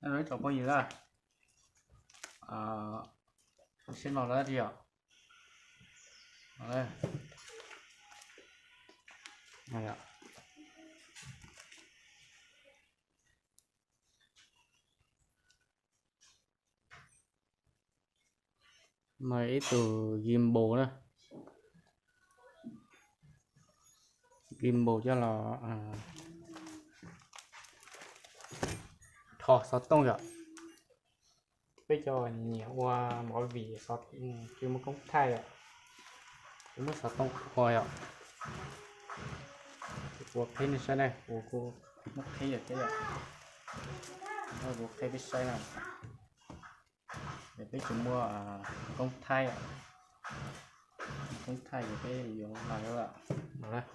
Nyob zoo ib tsoom phooj ywg na, sib no lawm tiag yom. No ib tug gimbal na, gimbal coj los rho xov tooj yom. Peb cov nyiam ua movie, tsis muaj koob thaij yom, tsis muaj xov tooj ua yom. Kuv qhib nej saib na, kuv kuj muab qhib thiab yom. Kuv qhib peb saib na, es peb tsis muaj koob thaij yom. Koob thaij ces peb yuav los,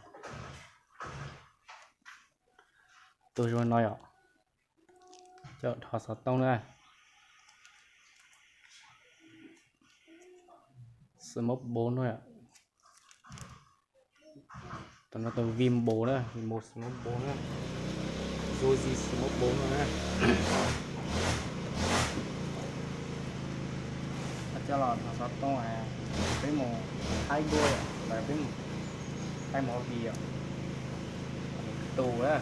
tus zoo no yom, coj rho xov tooj na. Smoke ball no yom. Tus no tus gimbal na, gimbal smoke ball na, Fuji smoke ball no na. Coj los rho xov tooj, peb mus thaij duab yom, los peb mus thaij movie yom. Tus na,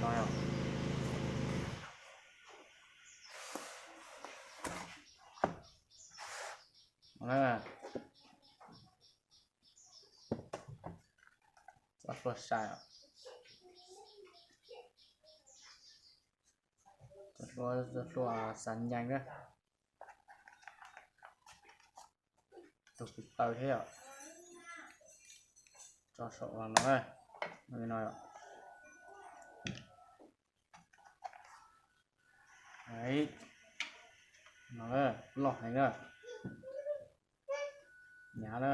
no yom. Txoj hlua sai, txoj hlua, txoj hlua xav nyees na. Tus kuv taw thiab yom. Tso saum no, no yom. No loj heev na. Hnyav na.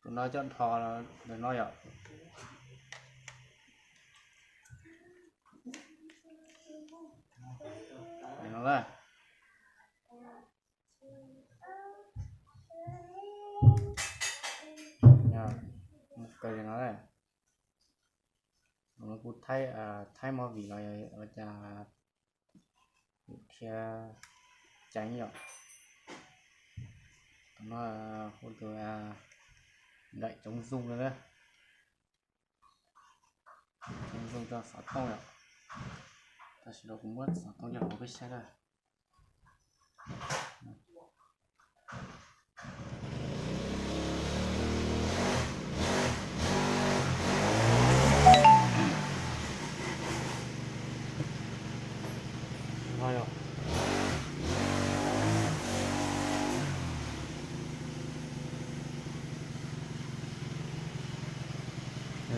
Tus no coj rho ntawm no yom. No na. Kaw no, kuv thaij movie los ua cas thiab ceev yom. Tus no hu tus nraim coob zoom no na. Coob zoom rau xov tooj yom. Tam sim no kuv muab xov tooj coj los ua peb saib na.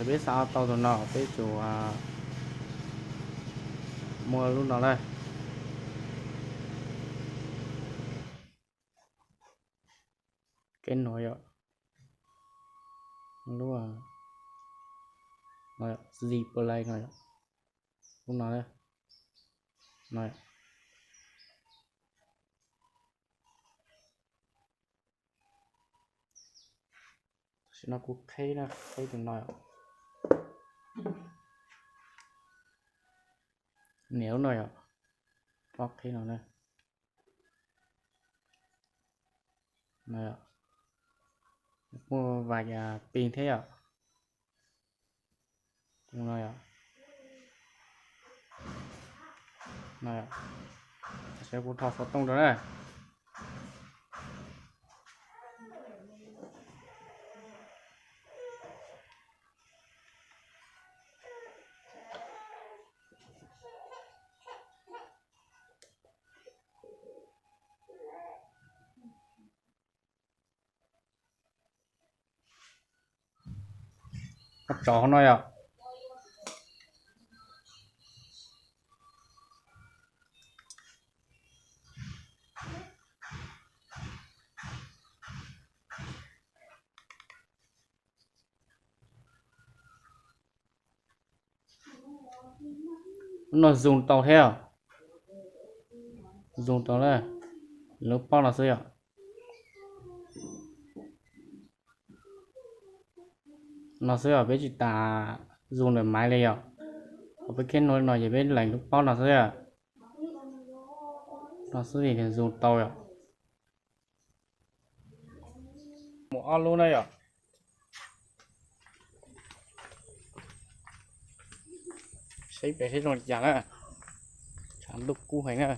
Peb xav tau tus no peb tsum muaj lub no na. Kev no yom, lub Z Play no, lub no, no. Tam sim no kuv qheb na, qheb tus no. Niam lub no yom, pob qheb no na. Muaj vais pis thiab yom. Tam sim kuv rho xov tooj rau na. Qhov tsov no yom. Lub no zoom tau thiab, zoom tau na, lub pob no xwb yom. No xwb os, peb tsis tas zoom ntawm maiv li yom. Qhov peb khib no no ces peb lees lub pob no xwb. No xwb ces nws zoom tau yom. Mus ob lub na yom. Saib pem saib zoo li cas na. Tshav ntuj kub heev na.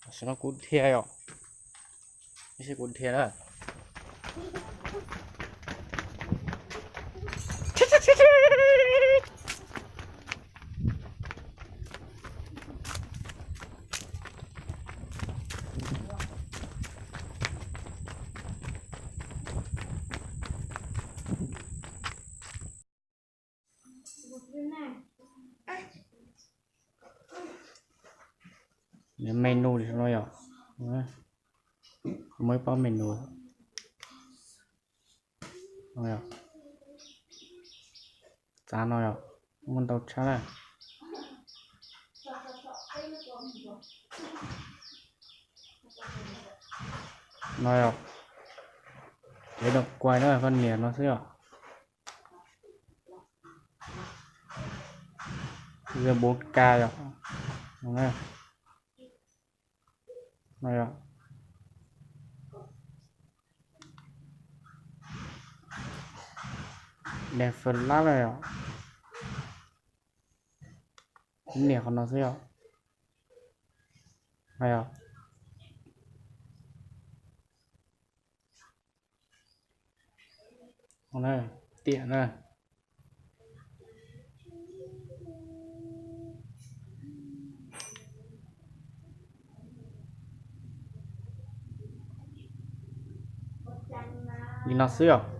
Tam sim no kuv dhia yom. Tab sis kuv dhia na. Menu li no yom. Muaj ib pob menu. Txav no yom, muaj ntau tshaj na. No yom, kev doo kuai na, koj nias no xwb yom. Zi npus ka yom. No yom. Daim fwm lab na yom. Nias qhov no xwb yom. Yog tiam na. Li no xwb os.